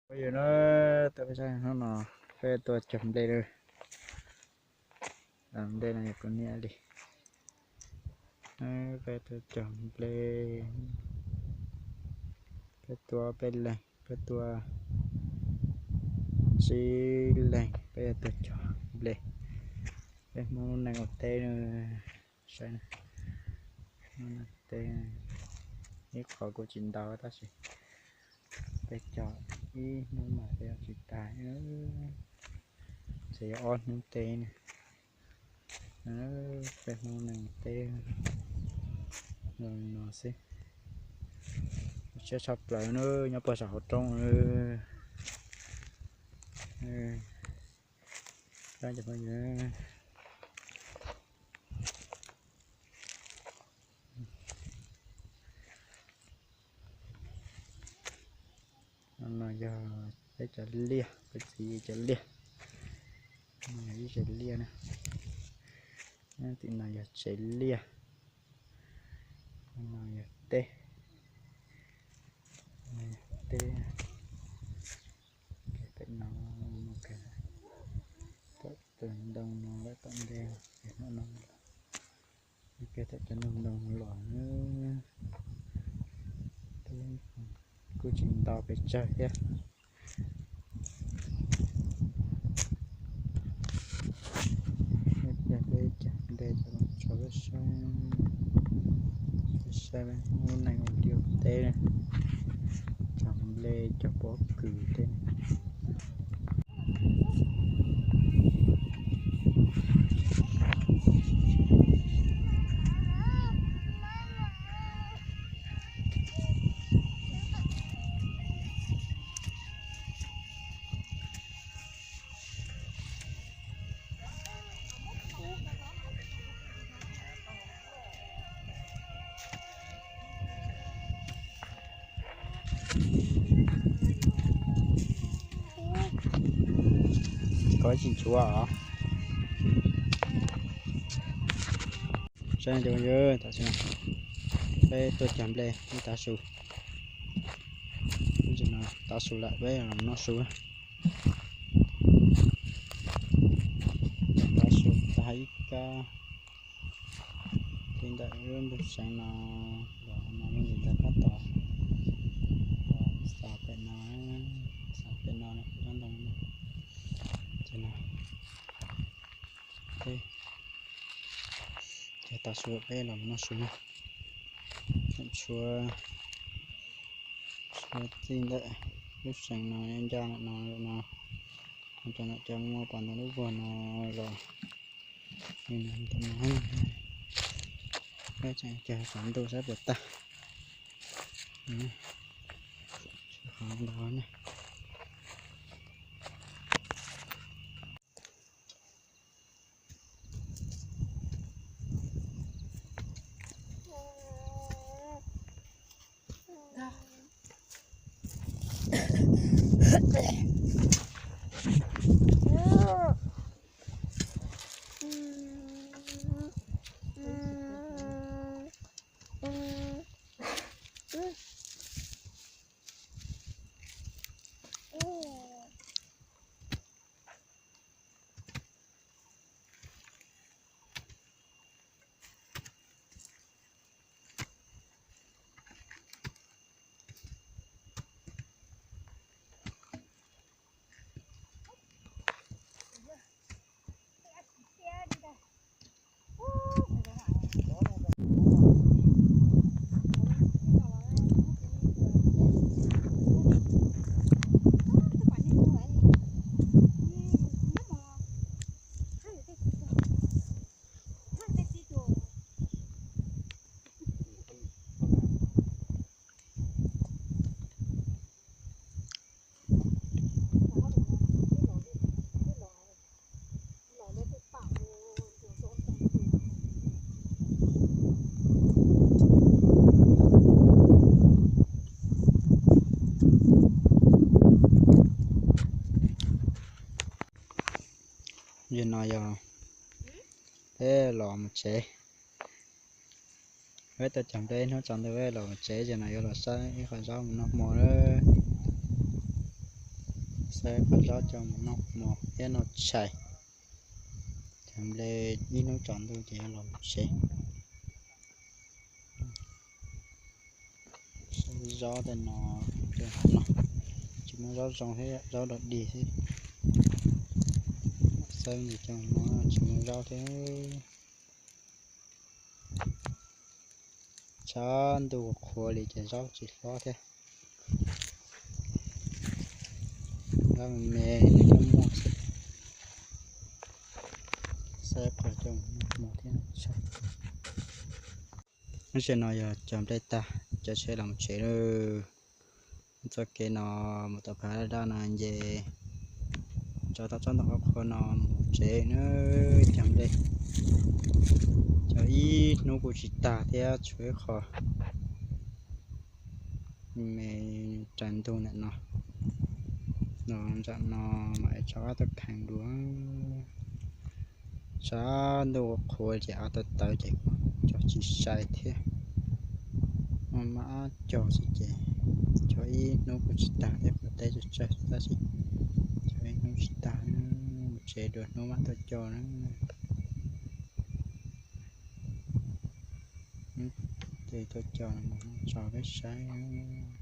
Phooj ywg na, tau peb hnub no peb tuaj cog nplej lawm. Nplej no yog kuv niam li. Peb tuaj cog nplej, peb tuaj peb leeg, peb tuaj tsib leeg, peb yuav tuaj cog nplej. Peb Hmoob lub neej ua teb na, saib na, Hmoob neej teb, ib qho kuj tsis ntau tab sis peb cog ib hnub mas peb cog tsis tag, ces yog ob hnub teb na. Peb Hmoob neej teb zoo li no xwb. Siab tshaj plaws na, nyob puag saum hauv roob na. No yog peb cov liaj, peb txiv cov liaj. No yog ib tsev liaj na. Tim no yog tsev liaj. No yog teb. Teb. Pem no, tom tus ntoo no lawm tom ntej, no, peb tom cov ntoo ntoo los, kuj tsis ntau pes tsawg thiab. Peb cog nplej, cov los tso peb saib, saib peb Hmoob neej ua liaj ua teb, cog nplej cog pob kws tej. Koj tsis tshuav os. Saib cov phooj ywg, tam sim no peb tuaj cog nplej ib tav su. Tam sim no tav su lawm, peb los noj su. Tav su tag ib kab. Li ntawm lub nroog Seev no los no, lub nroog Seev tab tom xav pem no, xav pem no, peb tab ntoo ces no. Ces tav su peb los noj su na. Tshuav, tshuav txij ntawm lub Seev no ncaj ntawm no, no, cov ntawm cov muaj pas ntoo lub vuag no los, peb tseem cog saum ntuj saib puas tag. Qhov ntau na. Yog no yog peb los mus tsev. Peb tuaj cog nplej hnub tsaus ntuj peb los mus tsev, ces no yuav los saib ib qho zaub mus noj hmo lawm. Xaib qhov zaub coj mus noj hmo thiab noj tshais. Cov nplej ib hnub tsaus ntuj ces yuav los mus tsev. Zaub tej no, no tsis muaj zaub zoo thiab, zaub dog dig xwb. Xaib ntawm cov no tsis muaj zaub thiab. Tshav ntuj qhuav li ces zaub tsis hlob thiab. Zaub me me nws muaj xwb. Xaib qhov coj mus noj hmo thiab noj tshais. Lub sij hawm no yog cov nplej tag, caij tsheb los mus tsev lawm. Txoj kev no mus tom Phav Daj Daj no ces rov tau tsob ntoo qhuav qhuav no mus tsev na. Cov nplej, cov ib hnub kuj tsis tag thiab tshuav ib qho me raws ntug ntawm no. No nram no mam tso ob tug khees dua. Tshav ntuj qhuav ces av tawv tawv ces cog tsis sai thiab. Maj maj cog xwb ces cog ib hnub kuj tsis tag thiab, qhov teb tsawg tsawg tab sis cog ib hnub tsis tag, mus tsev dua hnub mam tuaj cog na. Ces tuaj cog no tso peb saib.